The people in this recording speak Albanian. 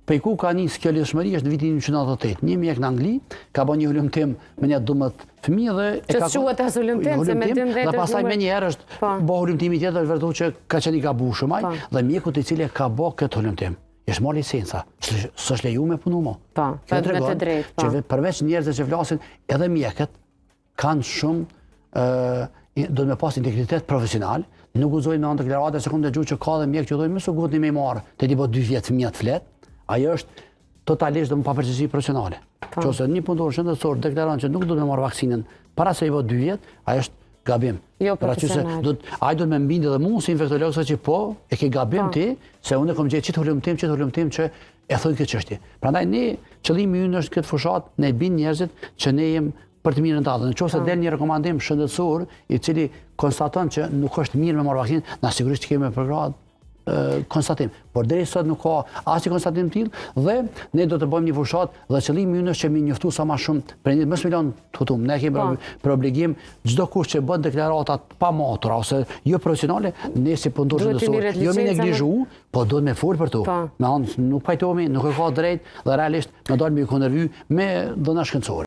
Prej ku ka nisë kjo lidhshmëri është në vitin 1998. Një mjek në Angli ka bërë një hulumtim me një 12 fëmijë dhe e ka quhet as hulumtim se me 12 dhe pastaj menjëherë është po. bë hulumtimi tjetër është vërtetuar që ka qenë i gabueshëm ai po. dhe mjeku i cili ka bë këtë hulumtim. I është marrë licenca, s'është leju me punu mo. Po, po me të drejtë, po. Që përveç njerëzve që flasin, edhe mjekët kanë shumë ë do të me pas integritet profesional, nuk guxojnë me dhanë deklarata se kom dëgju që ka dhe mjekë që thonë mos u ngutni me i marr, te t'i bë dy vjet fëmija të flet, ajo është totalisht do më papërgjegjësi profesionale. Po. Qofse një punëtor shëndetësor deklaron që nuk do të marr vaksinën para se i bë dy vjet, ajo është gabim. Jo profesional. Do ai do të më bindë edhe mua si infektolog se që po, e ke gabim po. ti, se unë kam gjetë qit hulumtim, qit hulumtim që e thonë këtë çështje. Prandaj ne qëllimi ynë është këtë fushatë ne bind njerëzit që ne jem për të mirën tënde. Në qoftë se po. del një rekomandim shëndetësor i cili konstaton që nuk është mirë me marrë vaksinë, na sigurisht që kemi përkrah konstatim. Por deri sot nuk ka asnjë konstatim të tillë dhe ne do të bëjmë një fushatë dhe qëllimi ynë është që me njoftu sa më shumë prindit mos me lon të hutum. Ne kemi po. për obligim çdo kush që bën deklarata të pamatura ose jo profesionale, ne si punëtor shëndetësor, jo me neglizhu, po duhet me fol për to. Po. Me thonë nuk pajtohemi, nuk e ka drejt dhe realisht me dalë me kundërvy me dhëna shkencore.